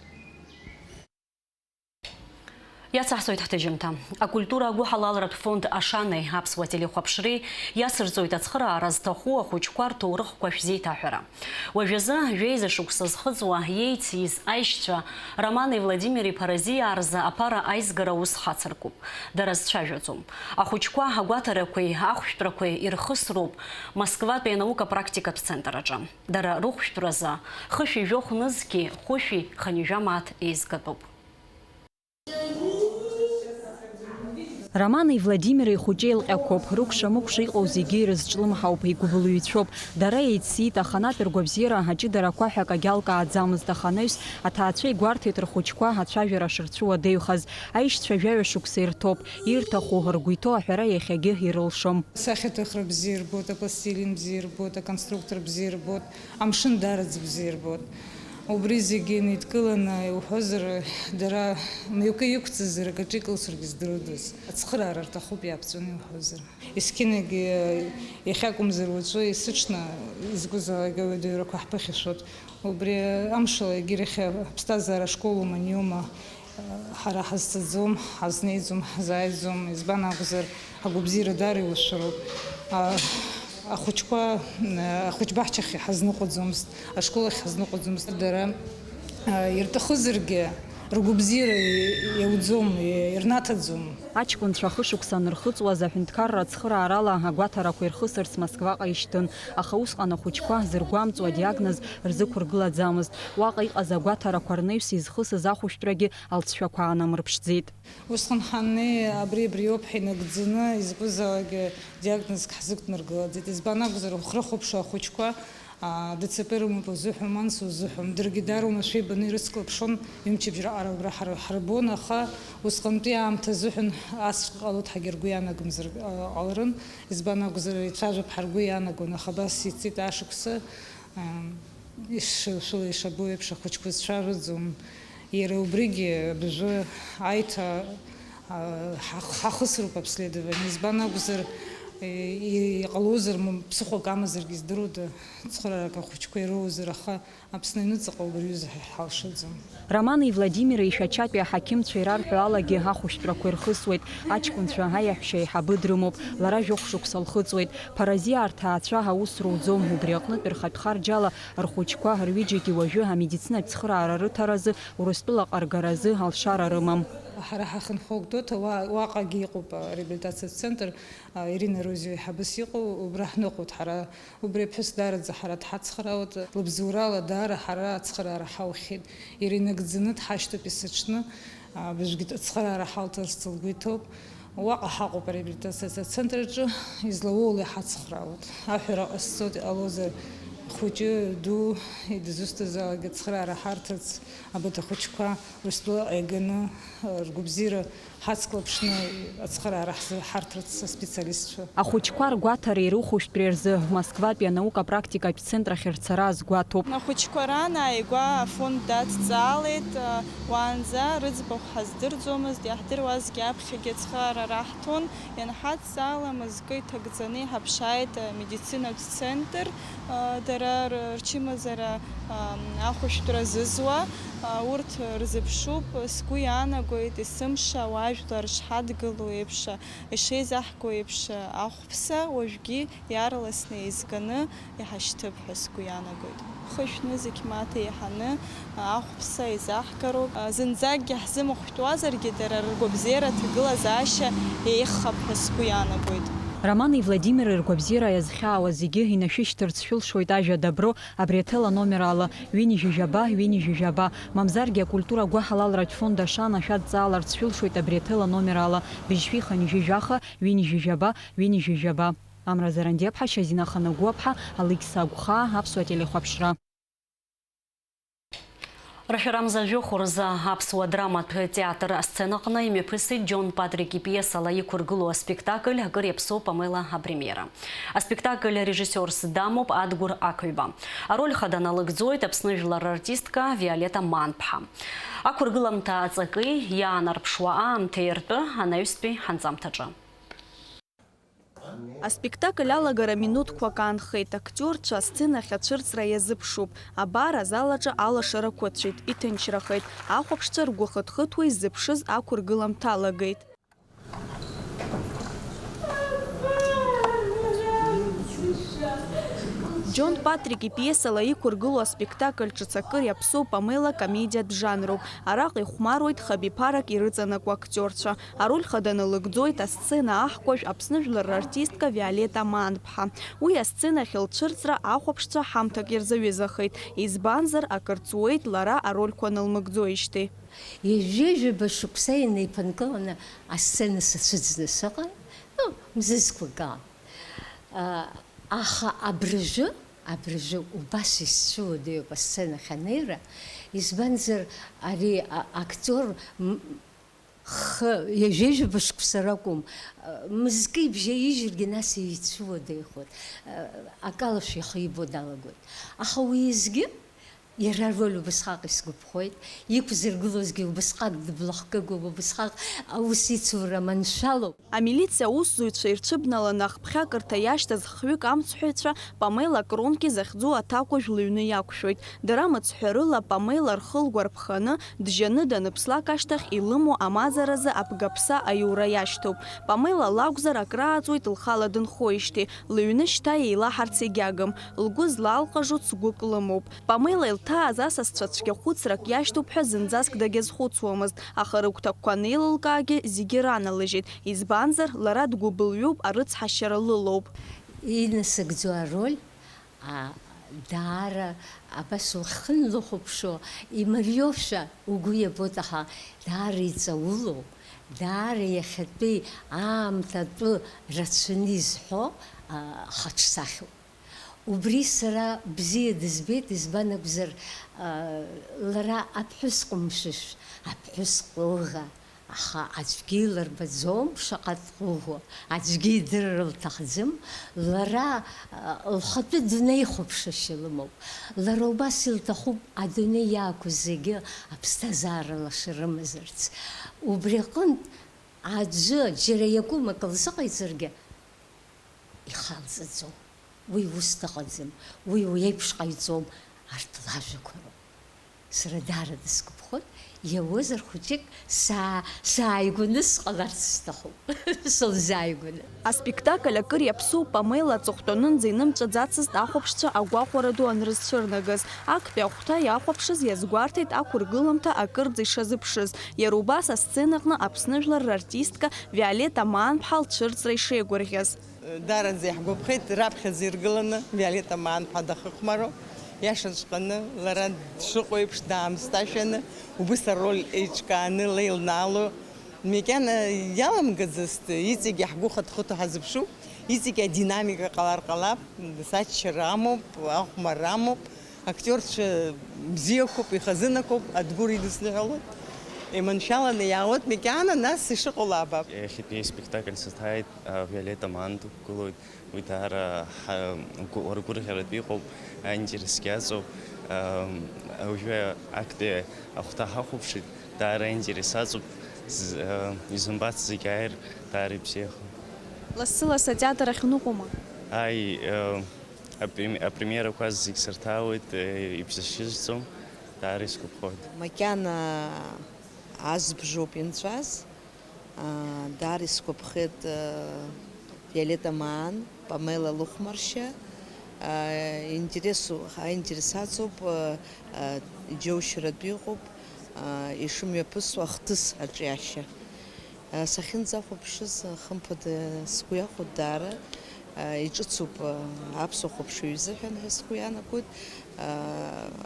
Иацаҳҵоит ҳҭыжьымҭа. Акультура агәыҳалалратә фонд Ашанеи аԥсуа телехәаԥшреи иацырҵоит ацхыраара зҭаху ахәыҷқәа рҭоурыхқәа шәзеиҭаҳәара. Уажәазы, жәеиза шықәса зхыҵуа иеициз аишьцәа Романи Владимир-иԥа Разиаа рзы аԥара аизгара аус хацыркуп. Дара зцәажәаӡом. Ахәыҷқәа агәаҭарақәеи ахәшәтәрақәеи ирхысроуп Москватәи анаука-практикатә центр аҿы. Дара рыхәшәтәразы хышәи жәохә нызқьи хәышәи хынҩажәа мааҭ еизгатәуп. Романи Владимири ихәыҷы еилҟьақәоуп, рыкәша-мыкәша иҟоу зегьы ирызҿлымҳауп, игәыбылҩцәоуп. Дара еицит, аханатә ргәабзиара аҷыдарақәа ҳәа акагьы алкааӡамызт, аха анаҩс аҭаацәа игәарҭеит рхәыҷқәа ацәажәара шырцәуадаҩхаз. Аишьцәа жәаҩа шықәса ирҭоуп, ирҭаху, ргәы иҭоу аҳәара иахьагьы ирылшом. Асахьаҭыхра бзиа ирбоит, апластилин бзиа ирбоит, аконструктор бзиа ирбоит, амшын даараӡа бзиа ирбоит. Убри зегьы неидкыланы иуҳәозар, дара мҩакы иқәҵазар, акаҿы икылсыргьы здырудаз. Ацхыраара рҭахуп, иааԥҵәаны иуҳәозар. Есқьынагьы, иахьакәымзар уаҵәы, есыҽны изакәызаалак ауадаҩрақәа ҳԥыхьашәоит. Убри амшала егьирахь аԥсҭазаара ашкол уманиоума? Ҳара ҳазцаӡом, ҳазнеиӡом, ҳзааиӡом, избан акәзар, агәабзиара даара иушәыроуп. А, ахәыҷқәа, ахәыҷбаҳчахь ҳазныҟәаӡомызт, ашкол ахь ҳазныҟәаӡомызт. Дара, а, ирҭахызаргьы, ргәабзиара иауӡом, ирнаҭаӡом. Аҷкәынцәа хышықәса анырхыҵуаз, аҳәынҭқарра ацхыраарала агәаҭарақәа ирхысырц Москваҟа ишьҭын, аха усҟан ахәыҷқәа зыргәамҵуа диагноз рзықәыргылаӡамызт. Уаҟа иҟаз агәаҭарақәа рнаҩс изхысыз ахәышәтәрагьы алҵшәақәа аанамырԥшӡеит. Усҟан ҳаннеи, абри абриоуп ҳәа инагӡаны, изакәызаалакгьы диагнозк ҳзықәнаргылаӡеит. Избан акәзар, ухрыхәаԥшуа ахәыҷқәа, аа, ДЦП рымоуп узыҳәом, анс узыҳәом. Даргьы дара уамашәа ибаны ирыцклаԥшон, ҩымчыбжь раҟара убра ҳар-, ҳарбон, аха усҟантәи аамҭа азыҳәан асҵәҟьа ҟалоит ҳәагьы ргәы иаанагомзар, аа, ҟаларын. Избан акәзар, ицәажәап ҳәа ргәы иаанагон, аха абас ицеит ашықәсы, аа, ишшәыла ишабо еиԥш, ахәыҷқәа зцәажәаӡом. Иара убригьы абыржәы аиҭа, а, ҳах-, ҳахысроуп обследование. Избан акәзар, и-, и-, иҟалозар, м-, ԥсыхәак амазаргьы здыруда, цхыраарак ахәыҷқәа ироуазар, аха Аԥсны аҩныҵҟа убри аҩыза ҳәа ҳалшаӡом. Романи Владимири ишәачатәи аҳақьымцәа ирарҳәо алагьы ахәышәтәрақәа ирхысуеит, аҷкәынцәа аиаҳәшьа аиҳабы дрымоуп, лара жәохә шықәса лхыҵуеит. Ԥаразиа арҭаацәа аус руӡом, убри аҟнытә рхатә харџьала рхәыҷқәа рҩыџьагьы уажәы амедицинатә цхыраара рыҭаразы Урыстәылаҟа ргаразы алшара рымам. Ҳара ҳахынҳәуа Гәдоуҭа, уа-, уаҟагьы иҟоуп ареабилитациатә центр, а, Ирина Розио еиҳабыс иҟоу, убра ҳныҟәоит ҳара. Убри аԥҳәыс даараӡа ҳара дҳацхраауеит, лыбзоурала даара ҳара ацхыраара ҳаухьеит. Иара инагӡаны дҳашьҭоуп есыҽны, а, абыржәгьы ацхыраара ҳалҭарц лгәы иҭоуп. Уаҟа ҳаҟоуп ареабилитациа ацентр аҿы, излауоу ала иҳацхраауеит. Аҳәара ҟасҵоит, иҟалозар, хәыҷы, ду, дызусҭазаалакгьы ацхыраара ҳарҭарц, абарҭ ахәыҷқәа Урыстәылаҟа иганы, ргәабзиара ҳацклаԥшны ацхыраара ҳзы-, ҳарҭарц аспециалистцәа. Ахәыҷқәа ргәаҭара ирыхәышәтәра рзы Москватәи анаукапрактикатә центр ахь рцара азгәаҭоуп. Ахәыҷқәа ран ааигәа афонд дадҵаалеит, уаанӡа рыӡбахә ҳаздырӡомызт, иаҳдыруазгьы аԥхьагьы ацхыраара раҳҭон, ианҳадҵаала мызкы иҭагӡаны иҳаԥшааит амедицинатә центр, дара р-, рчымазара, ахәышәтәра зызуа, урҭ рзыԥшуп, сгәы иаанагоит, есымша ауаажәлар шҳадгылоу еиԥш, ишеизаҳго еиԥш, ахәԥса уажәгьы иаарласны еизганы иҳашьҭып ҳәа сгәы иаанагоит. Хышә нызқь мааҭ еиҳаны ахәԥса еизаҳгароуп. Зынӡакгьы ҳзымыхәшәтәуазаргьы, дара ргәабзиара аҭагылазаашьа еиӷьхап ҳәа сгәы иаанагоит. Романи Владимири ргәабзиара иазхьаауа зегьы инашәышьҭырц шәылшоит ажәа «Добро» абри ателаномер ала, ҩынҩажәи жәаба, ҩынҩажәи жәаба, мамзаргьы акультура гәаҳалалратә фонд «Ашана» шәадҵааларц шәылшоит абри ателаномер ала, быжьшәи хынҩажәи жәаха, ҩынҩажәи жәаба, ҩынҩажәи жәаба. Амра Зарандиаԥҳа, Шьазина Ханаҟәыаԥҳа, Алықьса Агәхаа, Аԥсуа телехәаԥшра. Рашәарамза жәохә рзы Аԥсуа драматә театр асценаҟны имҩаԥысит Џьон Патрик ипиесала иқәыргылоу аспектакль «Акыр иаԥсоу Памела» апремиера. Аспектакль арежиссиорс дамоуп Адгәыр Ақҩба. Ароль хада налыгӡоит Аԥсны жәлар рартистка Виолетта Манԥҳа. Ақәыргыламҭа аҵаки иаанарԥшуа аамҭеи ртәы анаҩстәи ҳанҵамҭаҿы. Аспектакль алагара минуҭқәак аанхеит, актиорцәа асценахь ацәырҵра иазыԥшуп. Абар, азал аҿы алашара қәыцәеит, иҭынчрахеит. Ахәаԥшцәа ргәы хыҭхыҭуа иззыԥшыз ақәыргыламҭа алагеит. Џьон Патрик ипиесала иқәыргылоу аспектакль ҿыц акыр иаԥсоу Памела комедиатә жанроуп. Араҟа ихәмаруеит хабиԥарак ирыҵанакуа актиорцәа. Ароль хаданы лыгӡоит асцена аҳкәажә, Аԥсны жәлар рартистка Виолетта Маанԥҳа. Уи асценахь лцәырҵра ахәаԥшцәа ҳамҭак ирзаҩызахеит, избанзар, акыр ҵуеит лара арольқәа анылмыгӡоижьҭеи. Ҩажәи жәаба шықәса инеиԥынкыланы асцена сацәыӡны сыҟан, ну, мзызқәак аан. А, аха абыржәы, абыржәы убас исцәыуадаҩуп асценахь анеира, избанзар, ари, а, актиор, м, хы, ҩажәи жәаба шықәса ракәым, а, мызкы ибжьаижьыргьы, нас ицәыуадаҩхоит, а, акалашәа ихы ибо далагоит. Аха уеизгьы иара ароль убысҟак исгәаԥхоит, иқәзыргылозгьы убысҟак дыблахкыгоуп, убысҟак аус ицура маншәалоуп. Амилициа аусзуҩцәа ирцәыбналаны ахԥхьакырҭа иашьҭаз хҩык амцҳәаҩцәа Памела Кронки захьӡу аҭакәажә лыҩны иақәшәоит. Дара мыцҳәарыла Памела рхы лгәарԥханы, джьаны даныԥслак ашьҭахь илымоу амазаразы абгаԥса аиура иашьҭоуп. Памела лакәзар акрааҵуеит лхала дынхоижьҭеи, лыҩны шьҭа еилаҳарц егьагым, лгәы злалҟажо цгәык лымоуп. Памела илҭааз асасцәа цәгьахәыцрак иашьҭоуп ҳәа зынӡаск дагьазхәыцуамызт, аха рыгәҭакқәа анеилылкаагьы зегьы раналыжьит, избанзар, лара дгәыбылҩуп, арыцҳашьара лылоуп. Инасыгӡо ароль, а, даара абас ухьынлыхәаԥшуа, имариоушәа угәы иабоит, аха даара иҵаулоу, даара иахьатәи аамҭа атәы рацәаны изҳәо, а, хаҿсахьоуп. Убри сара бзиа дызбеит, избан акәзар, а, лара аԥҳәыс ҟәымшәышә, аԥҳәыс ҟәыӷа, аха аӡәгьы илырбаӡом шаҟа дҟәыӷоу, аӡәгьы идырыр лҭахӡам, лара, а, лхатәы дунеихәаԥшышьа лымоуп. Лара убас илҭахуп адунеи иаақәыз зегьы аԥсҭазаара лаша рымазарц. Убри аҟынтә аӡәы џьара иакәым акы лзыҟаиҵаргьы, ихалҵаӡом. Уи ус дыҟаӡам, уи уи еиԥш ҟаиҵом, арҭ лажәақәа роуп. Сара даара дысгәаԥхоит, иауазар хәыҷык саа-, сааигәаны сҟаларц сҭахуп, сылзааигәаны. Аспектакль акыр иаԥсоу Памела аҵыхәтәанынӡа инымҵәаӡацызт ахәаԥшцәа агәахәара ду анрызцәырнагаз. Актәи ахәҭа иахәаԥшыз иазгәарҭеит ақәыргыламҭа акырӡа ишазыԥшыз. Иара убас асценаҟны Аԥсны жәлар рартистка Виолетта Маанԥҳа лцәырҵра ишеигәырӷьаз. Дараӡа иаҳгәаԥхеит, раԥхьаӡа иргыланы Виолетта Маанԥҳа дахыхәмароуп. Иашаҵәҟьаны, лара дшыҟоу еиԥш, даамысҭашәаны, убыс ароль еиҿкааны леилнаало, макьана иаламгаӡацт, иҵегь иаҳгәыхыҭхыҭуа ҳазыԥшуп, иҵегь адинамика ҟалар ҟалап, саччара амоуп, ахәмарра амоуп. Актиорцәа бзиақәоуп, ихазынақәоуп, Адгәыр идысныҳәалоит, иманшәаланы иаауеит, макьана нас ишыҟало аабап. Иахьатәи аспектакль саҭааит, а, Виолетта Маан дықәгылоит, уи даара ҳа-, гәы-, уара гәырӷьаратә иҟоуп, аинтересгьы аҵоуп, ам, уажәы актәи ахәҭа ҳахәаԥшит, даара аинтерес аҵоуп, з-, а, изымбац зегь ааир, даара ибзиахоит. Лассы-лассы атеатр ахь уныҟәома? Ааи, а, Апрем-, апремиерақәа зегь сырҭаауеит, э, ибзасшьызҵом, даара исгәаԥхоит. Макьана азбжоуп инҵәаз, аа, даара исгәаԥхеит, э, Виолетта Маан, Памела лыхәмаршьа, аа, интересу-, аинтерес аҵоуп, э, э, иџьоушьаратәы иҟоуп, аа, ишымҩаԥысуа ахҭыс аҿиашьа. Сахьынӡахәаԥшыз, хымԥада, сгәы иахәоит даара, иҿыцуп аԥсуа хәаԥшыҩ изыҳәан ҳәа сгәы иаанагоит,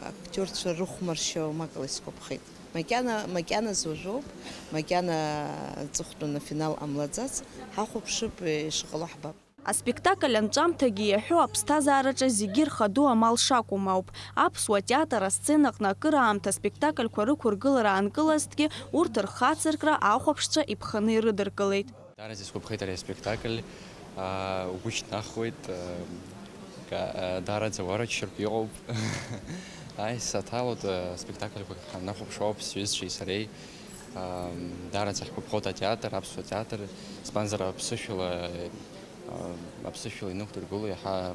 актиорцәа рыхәмаршьа умакала исгәаԥхеит. Макьана, макьаназ уажәоуп, макьана аҵыхәтәан афинал ҟамлаӡац, ҳахәаԥшып, ишыҟало ҳбап. Аспектакль анҵәамҭагьы иаҳәо аԥсҭазаараҿы зегьы рхаду амал шакәым ауп. Аԥсуа театр асценаҟны акыраамҭа аспектакльқәа рықәыргылара аанкылазҭгьы, урҭ рхацыркра ахәаԥшцәа иԥханы ирыдыркылеит. Даараӡа исгәаԥхеит ари аспектакль, аа, угәы шьҭнахуеит, аа, ка-, аа, даараӡа уарыччартә иҟоуп. Ааи, саҭалоит, аа, аспектакльқәа ҳаннахәаԥшуа ауп сҩызцәеи сареи. Ам, даараӡа ҳгәаԥхоит атеатр, аԥсуа театр, избанзар аԥсышәала, ам, аԥсышәала инықәдыргыло иаҳа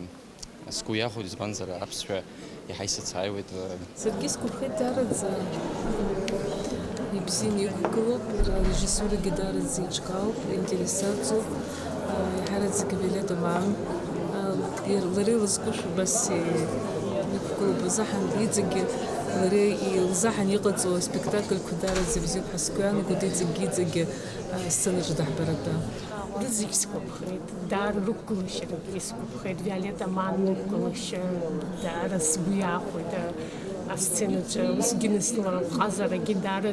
сгәы иахәоит, избанзар аԥсшәа иаҳа исыцааиуеит. Саргьы сгәаԥхеит даараӡа, ибзианы иқәгылоуп, арежиссурагьы даараӡа еиҿкаауп, интересаҵоуп, а, еиҳараӡакгьы Виолетта Маан, а, Лара илызкушәа убас иқәгылоуп, лзаҳан иҵегьы, лара илзаҳан иҟаҵоу аспектакльқәа даараӡа ибзиоуп ҳәа сгәы иаанагоит, иҵегьгьы, иҵегьгьы, а, асценаҿы даҳбаратәы. Зегь сгәаԥхеит, даара рықәгылашьа исгәаԥхеит, Виолетта Аман лықәгылашьа даара сгәы иаахәеит, а, асценаҿы усгьы нас лара лҟазарагьы даара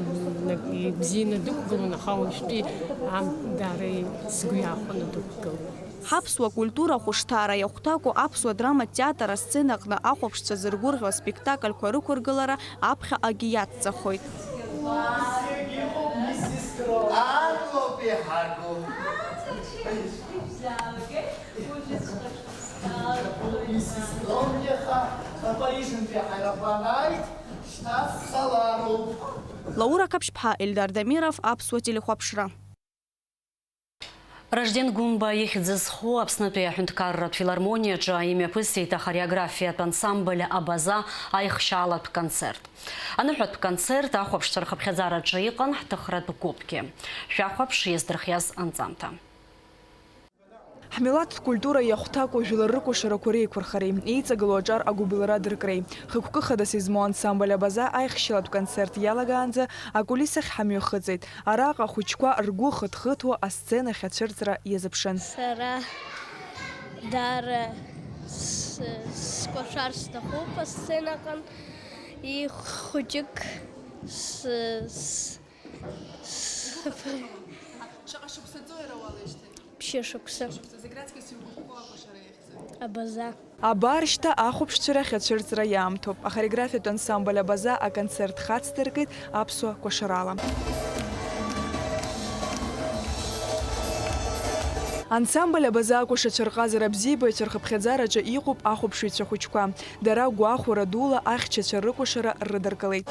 ибзианы дықәгылон, аха уажәтәи аамҭа даара сгәы иаахәаны дықәгылоит. Ҳаԥсуа культура ахәышҭаара иахәҭаку аԥсуа драматә театр асценаҟны ахәаԥшцәа зыргәырӷьо аспектакльқәа рықәыргылара аԥхьаҟагьы иацҵахоит. Аҟноуп иҳагу. Мисис Кромиаха, Парижынтәи аҳаирплан ааит, шьҭа сцалароуп. Лаура Қаԥшьԥҳа, Ельдар Дамиров, Аԥсуа телехәаԥшра. Ражден Гәымба ихьӡ зху Аԥснытәи аҳәынҭқарратә филармониаҿы имҩаԥысит ахореографиатә ансамбль Абаза аихшьаалатә концерт. Аныҳәатә концерт ахәаԥшцәа рхыԥхьаӡараҿы иҟан ҳҭыхратә гәыԥгьы. Шәахәаԥш иаздырхиаз анҵамҭа. Ҳмилаҭтә культура иахәҭаку жәлар рыкәашарақәа реиқәырхареи, еиҵагылоу аҿар агәыбылра адыркреи, хықәкы хадас измоу ансамбль Абаза аихшьалатә концерт иалагаанӡа акулисахь ҳамҩахыҵит. Араҟа ахәыҷқәа ргәы хыҭхыҭуа асценахь ацәырҵра иазыԥшын. Сара даара с-, скәашар сҭахуп асценаҟны, и-, хәыҷык с-, с-, с-, Шаҟа шықәса ҵуеи уара уалеижьҭеи? Ԥшьышықәса. Шықәса. Зегь раҵкыс иугәаԥхо акәашара иахьӡу? Абаза. Абар шьҭа ахәаԥшцәа рахь ацәырҵра иаамҭоуп. Ахореографиатә ансамбль Абаза аконцерт хацдыркит аԥсуа кәашарала. Ансамбль Абаза акәашацәа рҟазара абзиабаҩцәа рхыԥхьаӡараҿы иҟоуп ахәаԥшыҩцәа хәыҷқәа. Дара гәахәара дула ахьчацәа рыкәашара рыдыркылеит.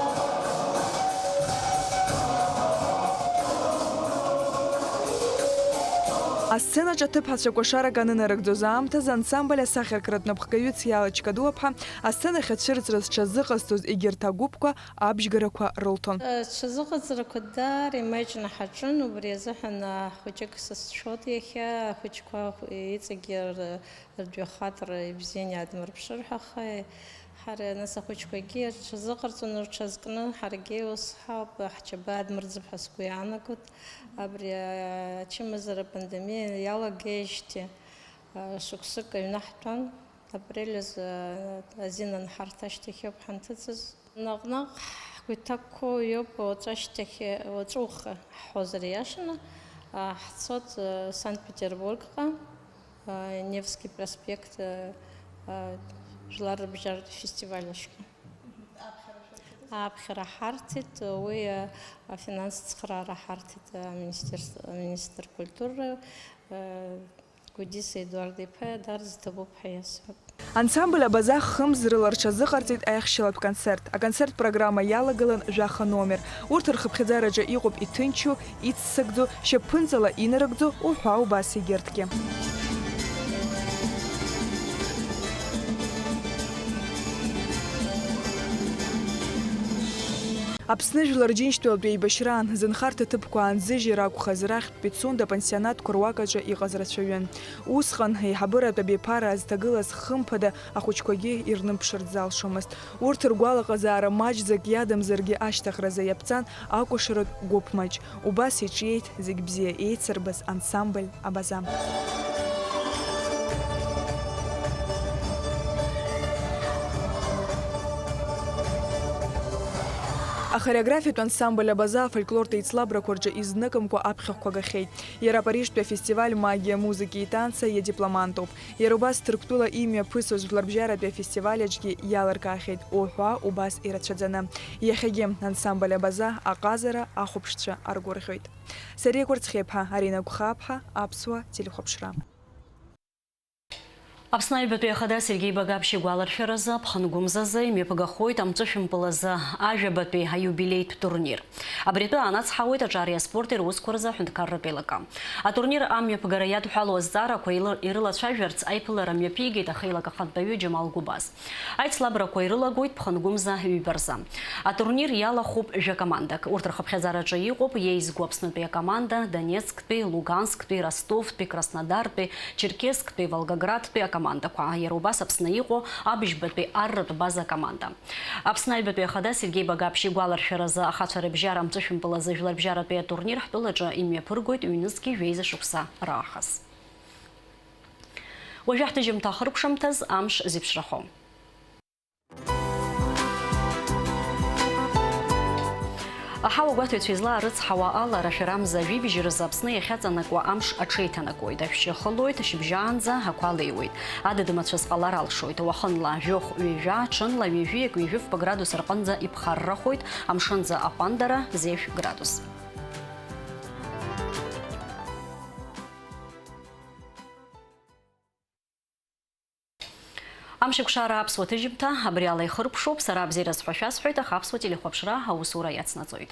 Асценаҿ аҭыԥҳацәа кәашарак анынарыгӡоз аамҭазы ансамбль асахьаркратә напхгаҩы Циала Чкадуаԥҳа асценахь ацәырҵра зҽазыҟазҵоз егьырҭ агәыԥқәа абжьгарақәа рылҭон. Сҽазыҟаҵарақәа даара имаҷны ҳаҿын, убри азыҳәан хәыҷык сызцәшәоит иахьа, ахәыҷқәа иҵегьы р-, рдәҩахатәра ибзианы иаадмырԥшыр ҳәа, аха ҳара, нас, ахәыҷқәагьы рҽазыҟарҵон, рҽазкны, ҳаргьы ус ҳауп, ҳџьабаа адмырӡып ҳәа сгәы иаанагоит. Абри ачымазара апандемиа иалагеижьҭеи, а, шықәсык аҩны ҳтәан. Апрель азы, а, азин анҳарҭ ашьҭахь ауп ҳанҭыҵыз. Наҟ-наҟ ҳгәы иҭакқәоу иоуп, уаҵәы ашьҭахь, уаҵәы ухы ҳҳәозар иашаны, а, ҳцоит, а, Санкт-Петербургҟа, а, Невский проспект, а, а, жәлар рыбжьаратә фестиваль ахьтәу. Аԥхьара ҳарҭеит, уи, а, афинанстә цхыраара ҳарҭеит, а, аминистерство, аминистр культуры, а, Гәдиса Едуард-иԥа, дара зҭабуп ҳәа иасҳәап. Ансамбль Абаза хымз рыла рҽазыҟарҵеит аихшьалатә концерт. Аконцерт программа иалагылан жәаха номер. Урҭ рхыԥхьаӡараҿы иҟоуп иҭынчу, иццакӡо, шьапԥынҵала инарыгӡо уҳәа убас егьырҭгьы. Аԥсны Жәлар Џьынџьтәылатә еибашьраан зынхарҭа ҭыԥқәа аанзыжьыр акәхаз рахьтә Пицунда апансионатқәа руак аҿы иҟаз рацәаҩын. Усҟан, еиҳабыратә абиԥара азҭагылаз, хымԥада, ахәыҷқәагьы ирныԥшырц залшомызт. Урҭ ргәалаҟазаара маҷӡак иадамзаргьы ашьҭахразы иаԥҵан акәашаратә гәыԥ маҷ. Убас иҿиеит зегь бзиа еицырбаз ансамбль Абаза. Ахореографиатә ансамбль Абаза афольклортә еицлабрақәа рҿы изныкымкәа аԥхьахәқәа гахьеит. Иара Парижтәи афестиваль Магия музыки и танца иадипломантуп. Иара убас Ҭырқәтәыла имҩаԥысуаз жәларбжьаратәи афестиваль аҿгьы иалыркаахьеит, уҳәа убас ирацәаӡаны. Иахьагьы ансамбль Абаза аҟазара ахәаԥшцәа аргәырӷьоит. Сариа Кәарцхьеиԥҳа, Арина Гәхаԥҳа, Аԥсуа телехәаԥшра. Аԥсны Аҩбатәи Ахада Сергеи Багаԥшь игәаларшәаразы, Аԥхынгәымзазы имҩаԥгахоит амҵәышәымпыл азы ажәабатәи аиубилеитә турнир. Абри атәы аанацҳауеит аҿари аспорти русқәа рзы аҳәынҭқарратә еилакы. Атурнир амҩаԥгара иадҳәалоу азҵаарақәа илы-, ирылацәажәарц аиԥылара мҩаԥигеит ахеилак ахантәаҩы Џьамал Гәыбаз. Аицлабрақәа ирылагоит Ԥхынгәымза ҩба рзы. Атурнир иалахәуп жәа-командак. Урҭ рхыԥхьаӡараҿы иҟоуп иеизго Аԥснытәи акоманда, Донецктәи, Лугансктәи, Ростовтәи, Краснодартәи, Черкессктәи, Волгоградтәи акоманда. Командақәа, иара убас Аԥсны иҟоу абыжьбатәи арратә база акоманда. Аԥсны аҩбатәи ахада Сергеи Багаԥшь игәаларшәаразы, ахацәа рыбжьара амҵәышәымпыл азы жәларбжьаратәи атурнир ҳтәылаҿы имҩаԥыргоит ҩнызқьи жәеиза шықәса раахыс. Уажәы ҳҭыжьымҭа ахыркәшамҭаз амш зеиԥшрахо. Аҳауагәаҭаҩцәа излаарыцҳауа ала, рашәарамза жәибжь рзы Аԥсны иахьаҵанакуа амш аҽеиҭанакуеит. Ашәшьы хылоит, шьыбжьаанӡа ақәа леиуеит. Адыд-мацәыс ҟалар алшоит. Уахынла жәохә-ҩажәа, ҽынла ҩажәи акы ҩажәи фба градус рҟынӡа иԥхаррахоит, амшынӡа аҟәандара зежә градус. Амшеикәшара аԥсуа ҭыжьымҭа абри ала ихыркәшоуп. Сара абзиараз ҳәа шәасҳәоит, аха аԥсуа телехәаԥшра аусура иацнаҵоит.